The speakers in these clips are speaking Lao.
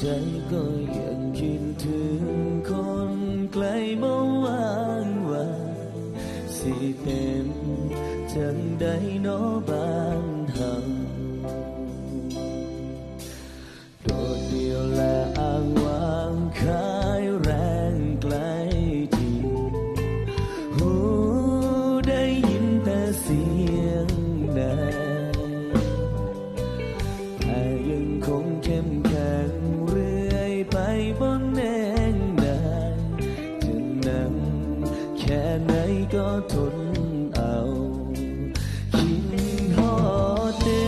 ໃຈກໍຍັງຄິດເຖິງຄົນໄກບໍ່ຫວັງວ່າ ຊິເປັນຈັ່ງໃດນໍບ້ານເຮົາ. ໂດດດ່ຽວແລະອ້າງວ້າງ ຂາຍແຮງໄກທີ່ ຫູໄດ້ຍິນແຕ່ສຽງນາຍ ແຕ່ຍັງຄົງເຂັ້ມແຂງເລື້ອຍໄປ ບໍ່ແນງນາຍ ຈະໜັກແຄ່ໃດກໍທົນເອົາ. ຄິດຮອດເດ້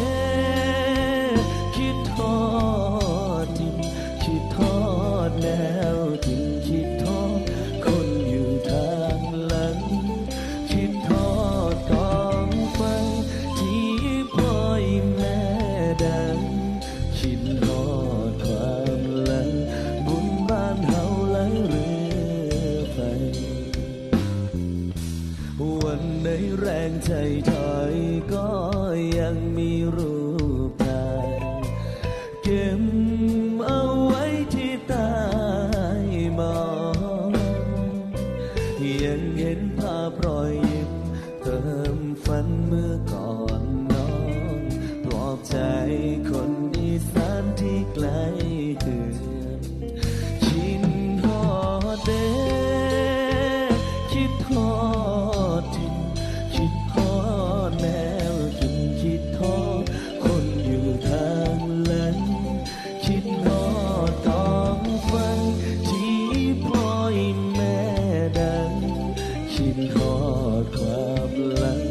ຄິດຮອດຖິ່ນ ຄິດຮອດແນວກິນ ຄິດຮອດຄົນຢູ່ທາງຫຼັງ ຄິດຮອດກອງໄຟທີ່ພໍ່ອີ່ແມ່ດັງ ຄິດຮອດຄວາມຫຼັງ ບຸນບ້ານເຮົາໄຫຼເຮືອໄຟ. ວັນໃດແຮງໃຈຖອຍກໍຍັງມີຮູບຖ່າຍ ເກັບເອົາໄວ້ທີ່ໃຕ້ໝອນ ຍັງເຫັນພາບຮອຍຍິ້ມເຕີມຝັນເມື່ອກ່ອນນອນ ປອບໃຈຄົນອີສານທີ່ໄກເຮືອນ. ຄິດຮອດເດ້ ຄິດຮອດຖິ່ນ ຄິດຮອດແນວກິນ ຄິດຮອດຄົນຢູ່ທາງຫຼັງ ຄິດຮອດກອງໄຟທີ່ພໍ່ອີ່ແມ່ດັງ ຄິດຮອດຄວາມຫຼັງ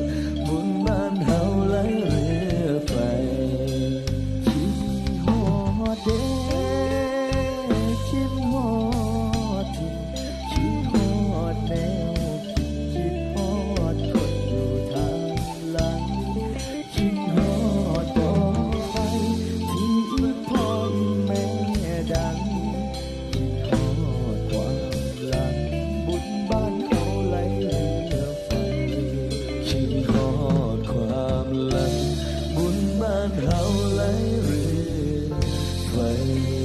ບຸນບ້ານເຮົາໄຫຼເຮືອໄຟ. ຄິດຮອດເດ້ ຄິດຮອດ ຄິດຮອດແນວ ຄິດຮອດຄົນຢູ່ທາງຫຼັງ ຄິດຮອດກອງໄຟທີ່ພໍ່ແມ່ດັງ ຄິດຮອດຄວາມຫຼັງ ບຸນບ້ານເຮົາໄຫຼເຮືອໄຟ ຄິດຮອດຄວາມຫຼັງ ບຸນບ້ານເຮົາໄຫຼເຮືອໄຟ.